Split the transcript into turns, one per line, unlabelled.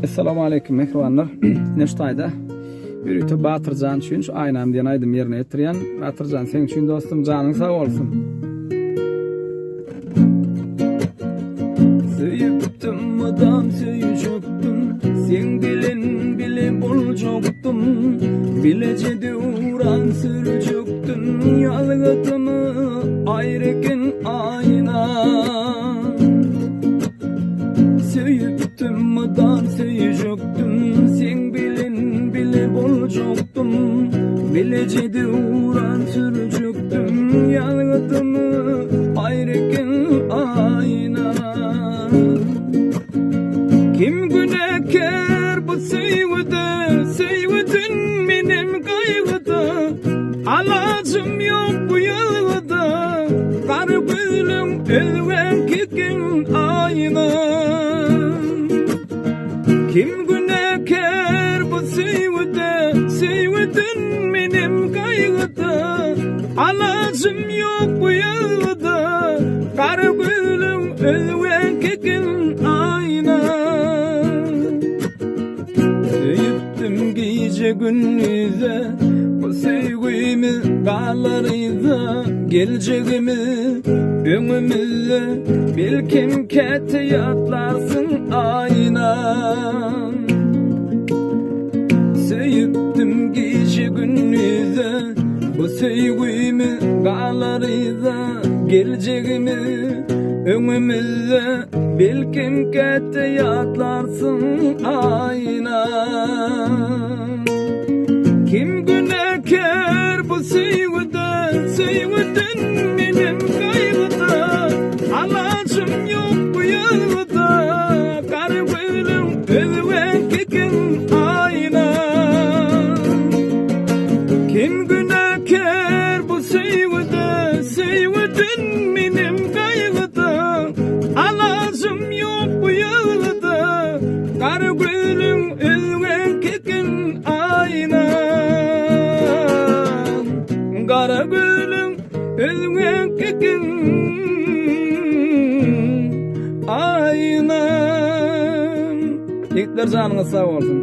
Essalamu aleýkum mähribanlar. Ine şu taýda ýörite Batyrjan üçin şu Aýnam diýen aýdymy ýerine ýetirýän. Batyrjan seň üçin dostum janyň sag bolsun. Söýüpdim mydam söýjekdim Seň bilen bile boljakdym Bileje döwran sürjekdim Ýazgydymy aýry eken aýna Söýüpdim mydam söýjekdim Seň bilen bile boljakdym Bileje döwran sürjekdim Ýazgydymy aýry eken aýna Kim günäkär bu söýgüde Söýgüden menem gaýgyda Alajym ýok bu ýylgyda Gar gülüň özgäň kikin aýna Kim günäkär bu söýgüde Söýgüden menem gaýgyda Alajym ýok bu ýylgyda Gar gülüň özgäň kikin aýna Söýüpdim gije gündize Bu söýgimiz galar yza Geljegimiz öňümizde Belkem käte ýatlarsyň aýnam Söýüpdim gije gündize Bu söýgimiz galar yza Geljegimiz öňümizde Belkem käte ýatlarsyň aýna Kim günäkär bu söýgüde Söýgüden menem gaýgyda Alajym ýok bu ýazgyda Gara gözlüň özgäň kekin aýna Kim günäkär bu söýgüde Söýgüden menem gaýgyda Alajym ýok bu ýazgyda Gara gözlüň özgäň kekin aýna Gara gözlüň özgäň kekin aýna Ýigitler janyňyz sag bolsun.